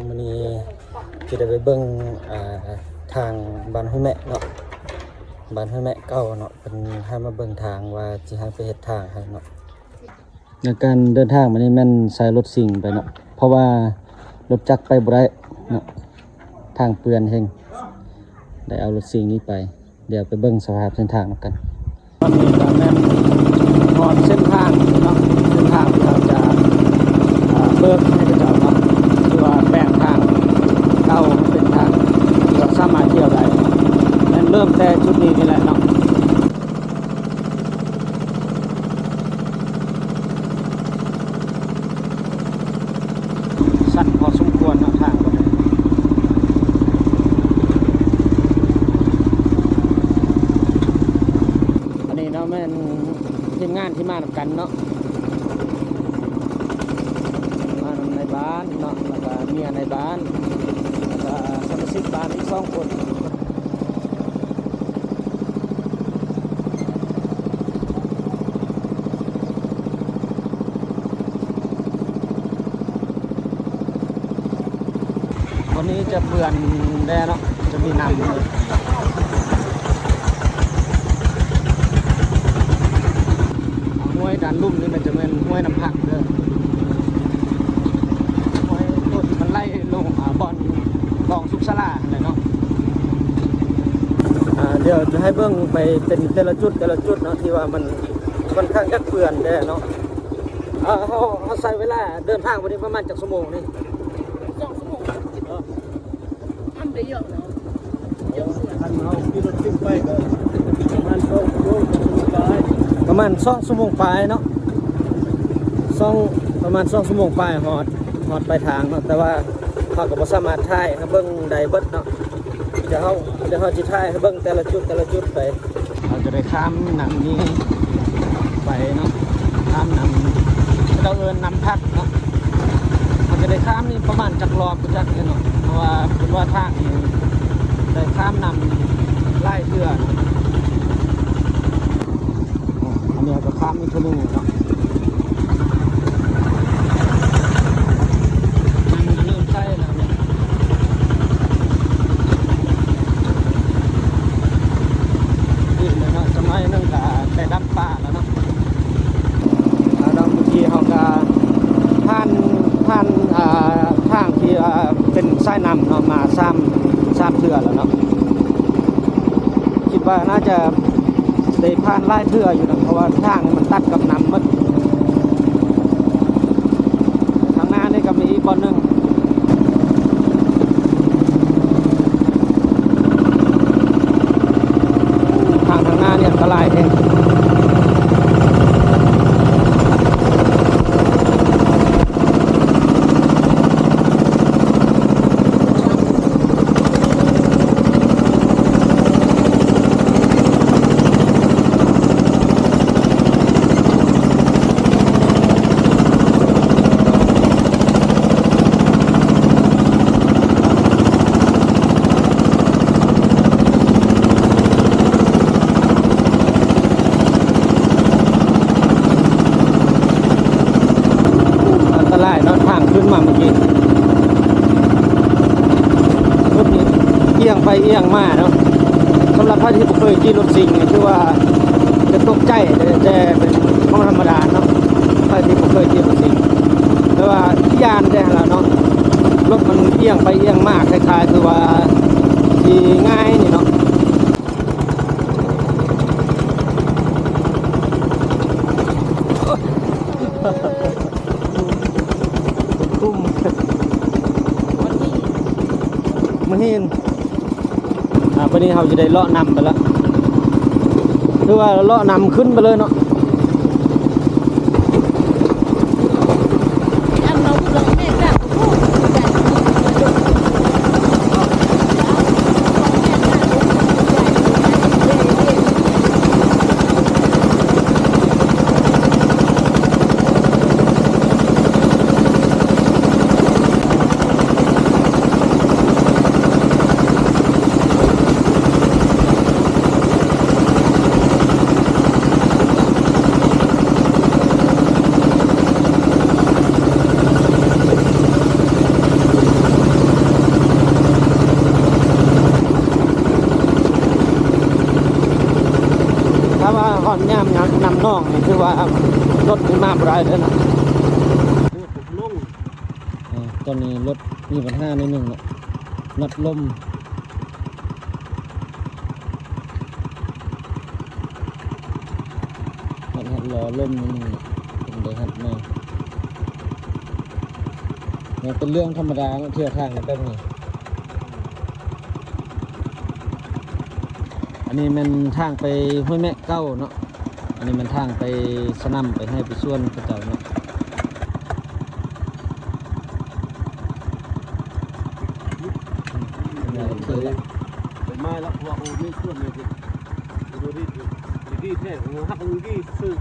ມື້ນີ້ຊິໄດ້ໄປເບິ່ງ ອ່າ ທາງບ້ານຫ້ວຍແມະເນາະ, ບ້ານຫ້ວຍແມະເກົ່າເນາະ, ເພິ່ນໃຫ້ມາເບິ່ງທາງວ່າຊິໃຫ້ໄປເຮັດທາງໃຫ້ເນາະ. ໃນການເດີນທາງມານີ້ແມ່ນໃຊ້ລົດຊິງໄປເນາະ ເພາະວ່າລົດຈັກໄປບໍ່ໄດ້ເນາະ, ທາງເປື້ອນແຮງ ໄດ້ເອົາລົດຊິງນີ້ໄປ. ດຽວໄປເບິ່ງສະພາບເສັ້ນທາງນຳກັນ. ຕອນນີ້ກໍແມ່ນຮອດເສັ້ນທາງເນາະ, ເສັ້ນທາງທີ່ເຮົາຈະ ເອີ ເບີກໃຫ້ເຂົາເຈົ້າເນາະ, ຫຼືວ່າແປງທາງເກົ່າໃຫ້ເປັນທາງທີ່ວ່າສາມາດທ່ຽວໄດ້, ແມ່ນເລີ່ມແຕ່ຈຸດນີ້ນີ້ແຫຼະເນາະ. ຊັນພໍສົມຄວນເນາະ ທາງກໍໄດ້. ອັນນີ້ເນາະ ແມ່ນທີມງານທີ່ມານຳກັນເນາະ, ມານຳນາຍບ້ານເນາະ ແລ້ວກໍເມຍນາຍບ້ານ ແລ້ວກໍສະມາຊິກບ້ານອີກສອງຄົນ. ວັນນີ້ຈະເປື້ອນແດ່ເນາະ, ຈະມີນ້ຳ. ຫ້ວຍດ້ານລຸ່ມນີ້ມັນຈະແມ່ນຫ້ວຍນ້ຳພັກເດີ, ຫ້ວຍໂຕທີ່ມັນໄຫຼລົງ ອ່າ ບ່ອນ ຄອງສຸກສາລາຫັ້ນແຫຼະເນາະ. ອ່າ ດຽວຈະໃຫ້ເບິ່ງໄປເປັນແຕ່ລະຈຸດ ແຕ່ລະຈຸດເນາະ ທີ່ວ່າມັນ ມັນຂ້າງຈະເປື້ອນແດ່ເນາະ. ອ່າ ເຮົາ ເຮົາໃຊ້ເວລາເດີນທາງໄປນີ້ປະມານຈັກຊົ່ວໂມງນີ້? ສອງຊົ່ວໂມງ. ເອີ ທຳໄດ້ເຍອະເນາະ. ຄັນເຮົາຂີ່ລົດຊິງໄປກໍປະມານສອງຊົ່ວໂມງປາຍ, ປະມານສອງຊົ່ວໂມງປາຍເນາະ, ສອງ ປະມານສອງຊົ່ວໂມງປາຍຮອດ ຮອດປາຍທາງເນາະ, ແຕ່ວ່າເຮົາກໍບໍ່ສາມາດຖ່າຍໃຫ້ເບິ່ງໄດ້ເບິດເນາະ. ດຽວເຮົາ ດຽວເຮົາຊິຖ່າຍໃຫ້ເບິ່ງແຕ່ລະຈຸດ ແຕ່ລະຈຸດໄປ. ເຮົາຈະໄດ້ຂ້າມນ້ຳນີ້ໄປເນາະ, ຂ້າມນ້ຳ ເຂົາເຈົ້າເອີ້ນນ້ຳພັກເນາະ. ເຮົາຈະໄດ້ຂ້າມນີ້ປະມານຈັກລອບບໍ່ຈັກເນາະ, ເພາະວ່າເພິ່ນວ່າທາງນີ້ໄດ້ຂ້າມນ້ຳຫຼາຍເທື່ອເນາະ. ອັນນີ້ເຮົາກໍຂ້າມອີກເທື່ອໜຶ່ງເນາະ. ນ້ຳມັນເລີ່ມໃສແລ້ວເນາະ, ອີກໜ້ອຍເນາະ, ຈັກໜ້ອຍໜຶ່ງກໍໄດ້ດຳປ່າແລ້ວເນາະ. ແລ້ວເນາະ ເມື່ອກີ້ເຮົາກໍຜ່ານ ຜ່ານ ອ່າ ທາງທີ່ວ່າເປັນສາຍນ້ຳເນາະ ມາສາມ ສາມເທື່ອແລ້ວເນາະ. ຄິດວ່າໜ້າຈະໄດ້ຜ່ານຫຼາຍເທື່ອຢູ່ນະ ເພາະວ່າທາງນີ້ມັນຕັດກັບນ້ຳໝົດ. ທາງໜ້ານີ້ກໍມີອີກບ່ອນໜຶ່ງ. ທາງ ທາງໜ້ານີ້ອັນຕະລາຍແຮງ. ອັນຕະລາຍເນາະ ທາງຂຶ້ນມາເມື່ອກີ້ ລົດນີ້ອຽງໄປອຽງມາເນາະ. ສຳລັບໃຜທີ່ບໍ່ເຄີຍຂີ່ລົດຊິງນີ້ ຖືວ່າຈະຕົກໃຈ ແຕ່ ແຕ່ເປັນຂອງທຳມະດາເນາະ ໃຜທີ່ບໍ່ເຄີຍຂີ່ລົດຊິງ. ແຕ່ວ່າຢ້ານແດ່ຫັ້ນລະເນາະ, ລົດມັນອຽງໄປອຽງມາ ຄ້າຍໆຄືວ່າຊິຫງາຍນີ້ເນາະ. ຄຸ້ມ ມະຫີນ. ອ່າ ບາດນີ້ເຮົາຈະໄດ້ເລາະນ້ຳໄປລະ ຄືວ່າເລາະນ້ຳຂຶ້ນໄປເລີຍເນາະ. ຖ້າວ່າຮອດຍາມນ້ຳນອງນີ້ ຄືວ່າລົດນີ້ມາບໍ່ໄດ້ເດີນະ. ເອີ ຕອນນີ້ລົດມີບັນຫາໜ້ອຍໜຶ່ງເນາະ ນັດລົມ ຮັດ ຮັດລໍລົມໜ້ອຍໜຶ່ງ ຈຶ່ງໄດ້ຮັດມາ. ມັນເປັນເລື່ອງທຳມະດາເນາະ ທ່ຽວທາງແບບນີ້. ອັນນີ້ແມ່ນທາງໄປຫ້ວຍແມະເກົ່າເນາະ ອັນນີ້ແມ່ນທາງໄປສະໜຳ ໄປໄຮ່ໄປສວນເຂົາເຈົ້າເນາະ. ໄປມາແລ້ວ ເພາະວ່າໂອ້ ມີສວນເລີຍ ດີແທ້ ເຮົາຮັກດີຊື່.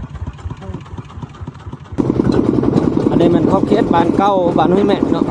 ອັນນີ້ແມ່ນຂອບເຂດບ້ານເກົ່າ ບ້ານຫ້ວຍແມະເນາະ.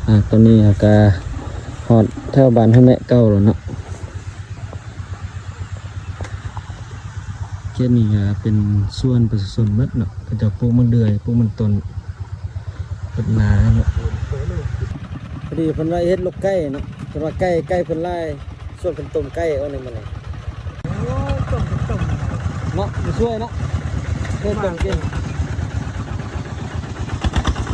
ອ່າ ຕອນນີ້ເຮົາກະຮອດແຖວບ້ານຫ້ວຍແມະເກົ່າແລ້ວເນາະ. ເຂດນີ້ກະເປັນສວນປະຊາຊົນໝົດເນາະ ເຂົາເຈົ້າປູກໝາກເດືອຍ ປູກມັນຕົ້ນ ເຮັດນາເນາະ. ພໍດີເພິ່ນວ່າເຮັດລົກໄກ່ເນາະ ເພິ່ນວ່າໄກ່ ໄກ່ເພິ່ນຫຼາຍ ຊວນເພິ່ນຕົ້ມໄກ່ເອົານີ້ມື້ນີ້. ໂອ້ຍ ຕົ້ມ ຕົ້ມ ເນາະ ມາຊ່ວຍເນາະ ເຮັດຕົ້ມກິນ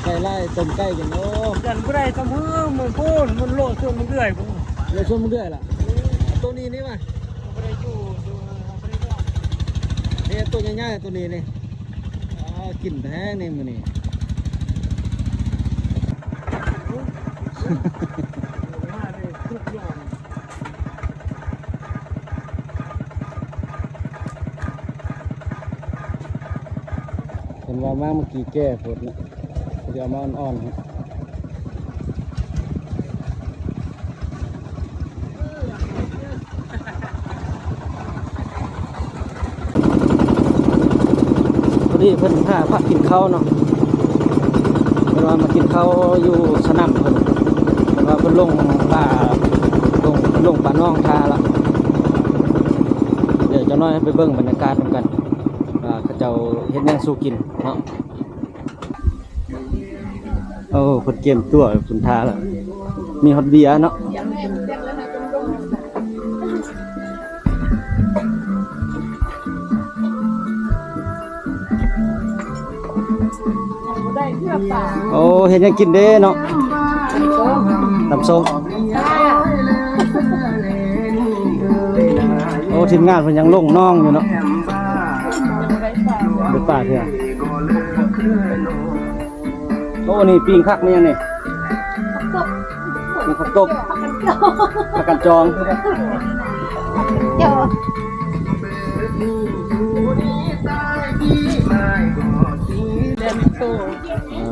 ໄກ່ຫຼາຍ ຕົ້ມໄກ່ກິນ. ໂອ້ ຢ້ານບໍ່ໄດ້ຕຳເຮີ ມັນໂພນ ມັນໂລດສວນມັນເດືອຍພຸ້ນ ໂລດສວນມັນເດືອຍລະ. ໂຕນີ້ນີ້ວ່າ ບໍ່ໄດ້ຢູ່ ຢູ່ ບໍ່ໄດ້ຢູ່ ນີ້ໂຕໃຫຍ່ໆ ໂຕນີ້ນີ້. ອໍ ກິນແຮງນີ້ມື້ນີ້ ເພິ່ນວ່າມາເມື່ອກີ້ແກ່ໂພດເນາະ ເພິ່ນຊິເອົາມາອ່ອນໆ. ພໍດີເພິ່ນຫາພັກກິນເຂົ້າເນາະ ເພິ່ນວ່າມາກິນເຂົ້າຢູ່ສະໜາມເພິ່ນ ເພິ່ນວ່າເພິ່ນລົງປ່າ ລົງ ລົງປ່າໜອງທ່າລະ. ດຽວຈັກໜ້ອຍໄປເບິ່ງບັນຍາກາດນຳກັນ ວ່າເຂົາເຈົ້າເຮັດຫຍັງສູ່ກິນເນາະ. ໂອ້ ເພິ່ນກຽມຕົວເພິ່ນທ່າລະ ມີຮອດເບຍເນາະ. ໂອ້ ເຮັດຫຍັງກິນເດ້ເນາະ ຕຳສົ້ມ. ໂອ້ ທີມງານເພິ່ນຍັງລົງໜອງຢູ່ເນາະ ໄດ້ປາເທື່ອ. ໂອ້ ນີ້ປີ້ງຜັກ ມີຫຍັງນີ້ ມີຜັກຕົບ ຜັກກັນຈອງ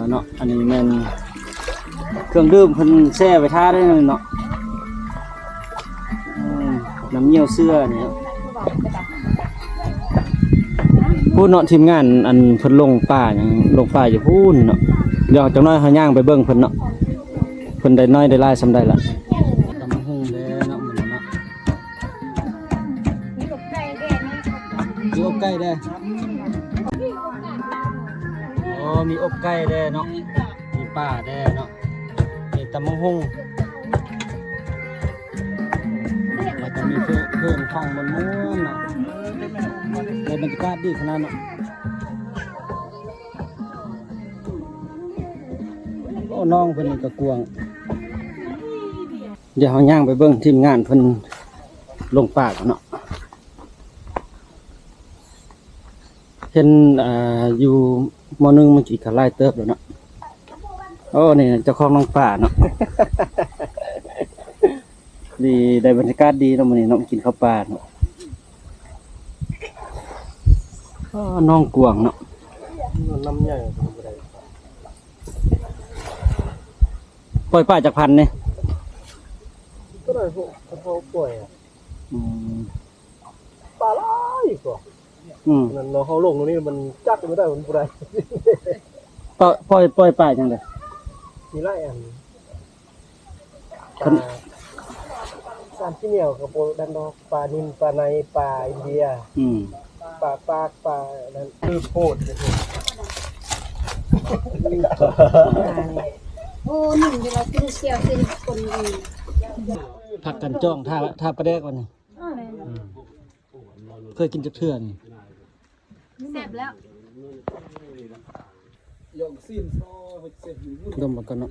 ເນາະ. ອັນນີ້ແມ່ນເຄື່ອງດື່ມເພິ່ນແຊ່ໄວ້ຖ້າໄດ້ເນາະ. ອືມ ນ້ຳຍ່ຽວເສືອນີ້ເນາະ ພຸ້ນເນາະ ທີມງານ ອັນເພິ່ນລົງປ່າຫຍັງ ລົງປ່າຢູ່ພຸ້ນເນາະ. ດຽວຈັກໜ້ອຍເຮົາຍ່າງໄປເບິ່ງເພິ່ນເນາະ ເພິ່ນໄດ້ໜ້ອຍໄດ້ຫຼາຍສ່ຳໃດລະ. ຕຳບັກຫຸ່ງເດ້ເນາະ ມື້ນີ້ເນາະ ມີອົບໄກ່ເດ້ ມີອົບໄກ່ເດ້. ໂອ້ ມີອົບໄກ່ເດ້ເນາະ ມີປາເດ້ເນາະ ມີຕຳບັກຫຸ່ງ ແລ້ວກໍມີເພງຟັງມ່ວນໆເນາະ ແລະ ບັນຍາກາດດີຂະໜາດເນາະ. ໂອ້ ໜອງເພິ່ນນີ້ກໍກວ້າງ. ດຽວເຮົາຍ່າງໄປເບິ່ງທີມງານເພິ່ນລົງປ່າກ່ອນເນາະ. ເຫັນ ອ່າ ຢູ່ ມໍໜຶ່ງ ເມື່ອກີ້ກໍຫຼາຍເຕີບແລ້ວເນາະ. ໂອ້ ນີ້ເຈົ້າຂອງໜອງປາເນາະ. ດີ ໄດ້ບັນຍາກາດດີເນາະ ມື້ນີ້ເນາະ ກິນເຂົ້າປ່າເນາະ. ອ້າ ໜອງກວ້າງເນາະ. ນ້ຳໃຫຍ່ກໍບໍ່ໄດ້. ປ່ອຍປາຈັກພັນນີ້? ກໍໄດ້ ເຮົາປ່ອຍ ອືມ ປາຫຼາຍກວ່າ ອືມ ນັ້ນເນາະ. ເຮົາລົງໂຕນີ້ມັນຈັບບໍ່ໄດ້ ມັນບໍ່ໄດ້. ປ່ອຍ ປ່ອຍ ປ່ອຍປາຫຍັງເດ? ມີຫຼາຍອັນ ປາ ສານຂີ້ເໜຽວກໍບໍ່ນັ້ນດອກ ປານິນ ປາໄນ ປາອິນເດຍ ອືມ ປາປາກ ປານັ້ນ ຄືໂພດ ໂອ້ ໜຶ່ງເວລາກິນແຈ່ວເປັນຄົນ ພັກກັນຈ້ອງ ຖ້າ ຖ້າປາແດກວັນນີ້ ເຄີຍກິນຈັກເທື່ອນີ້? ແຊບແລ້ວ ດົມເບິ່ງກ່ອນເນາະ.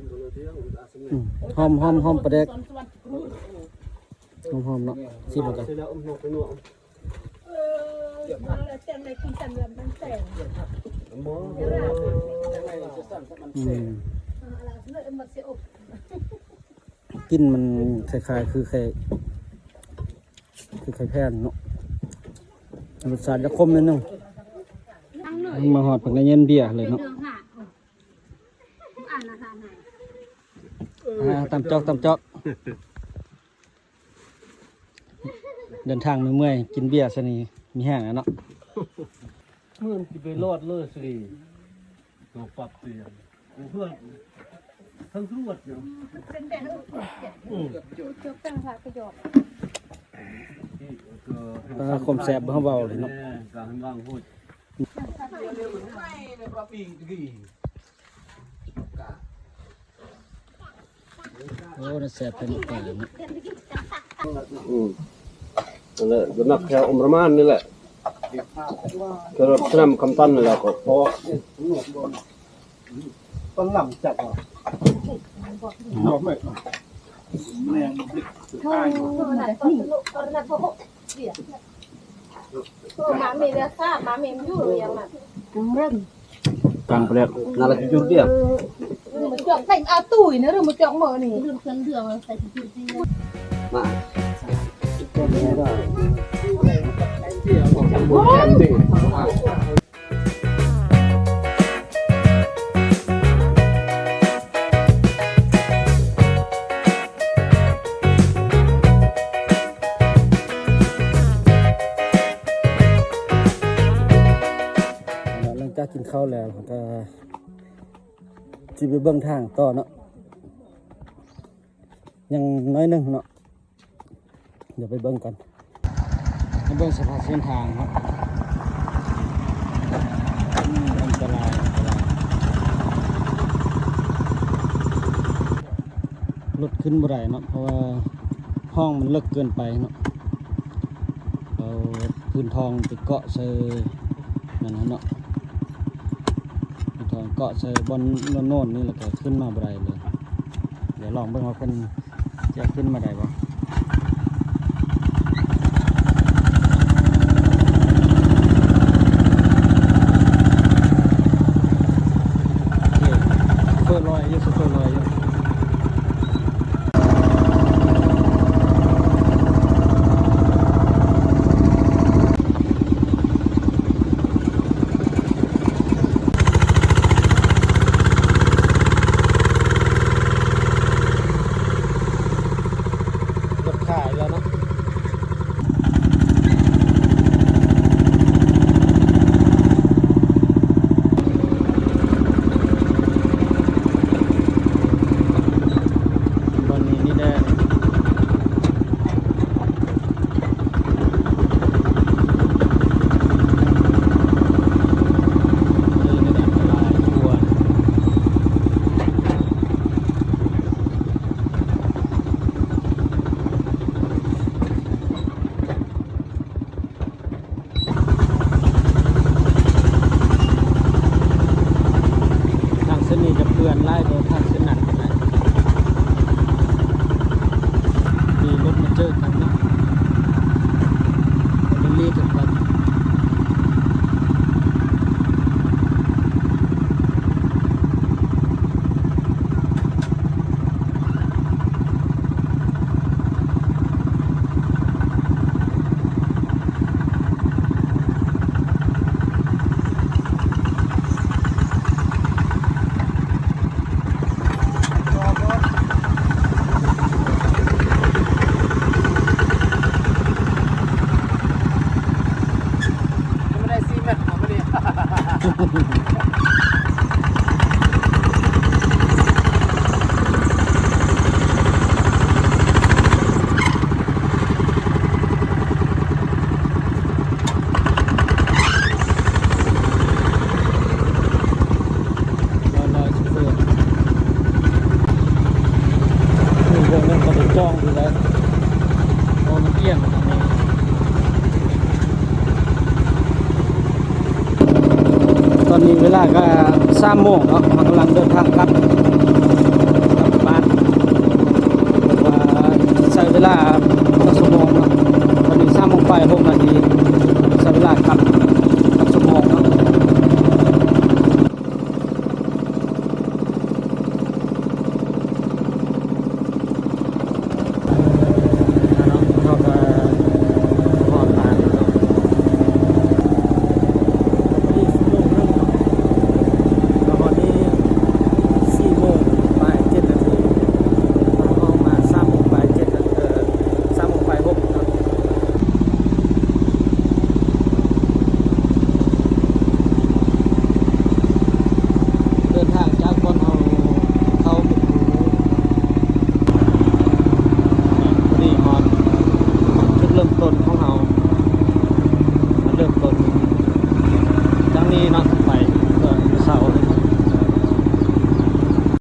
ອືມ ຫອມ ຫອມ ຫອມປາແດກ ຫອມໆ ເນາະ. ຊີມເບິ່ງກ່ອນ. ອືມ ກິ່ນມັນຄ້າຍໆ ຄືໄຂ່ ຄືໄຂ່ແພນເນາະ. ລົດຊາດຈະຂົມໜ້ອຍໜຶ່ງ. ມາຮອດເພິ່ນກໍເຢັນເບຍເລີຍເນາະ. ອ່າ ຕຳຈອກ ຕຳຈອກ. ເດີນທາງເມື່ອຍໆ ກິນເບຍຊະນີ້ມີແຮງແລ້ວເນາະ. ເມືອງຊິໄປລອດເລີຍຊິ ເຮົາປັບເຕືອນເພື່ອທັງຕຳຫຼວດເນາະ. ເອີ ຄວາມແຊບບໍ່ເວົ້າເລີຍເນາະ. ໂອ້ ແຊບເປັນປາເນາະ. ອືມ ນັ້ນແຫຼະ ຢູ່ນັກແຖວອົມປະມານນີ້ແຫຼະ ແຖວສະໜາມຄຳຕັນນີ້ແຫຼະ ກໍພໍ ຕ້ອງນຳຈັກວ່າ ເນາະ. ມາເມເລຊາ ມາເມຢູ່ຢ່າງນັ້ນ ກາງແປລກ ນາລະກິຈຸດຽວ ມາຈອກໃສ່ອາຕຸ້ຍນະ ຫຼືມາຈອກເໝີນີ້ ມາ. ຫຼັງຈາກກິນເຂົ້າແລ້ວ ເຮົາກໍຊິໄປເບິ່ງທາງຕໍ່ເນາະ. ຍັງໜ້ອຍໜຶ່ງເນາະ ດຽວໄປເບິ່ງກັນ ມາເບິ່ງສະພາບເສັ້ນທາງເນາະ. ອືມ ອັນຕະລາຍ ອັນຕະລາຍ ລົດຂຶ້ນບໍ່ໄດ້ເນາະ ເພາະວ່າຮ່ອງມັນເລິກເກີນໄປເນາະ. ເອົາພື້ນທອງໄປເກາະໃສ່ນັ້ນຫັ້ນເນາະ ພື້ນທອງເກາະໃສ່ບ່ອນໂນ້ນໆນີ້ ແລ້ວກໍຂຶ້ນມາບໍ່ໄດ້ເລີຍ. ດຽວລອງເບິ່ງວ່າເພິ່ນຈະຂຶ້ນມາໄດ້ບໍ່. ໂອເຄ ເຟີລອຍຢູ່ ເຟີລອຍຢູ່. ເ ເບິ່ງເບິ່ງ ກໍໄດ້ຈອງຢູ່ແລ້ວ ເພາະວ່າມັນອຽງທາງນີ້. ຕອນນີ້ເວລາກໍສາມໂມງເນາະ ເຮົາກຳລັງເດີນທາງກັບ ກັບບ້ານ ເພາະວ່າໃຊ້ເວລາ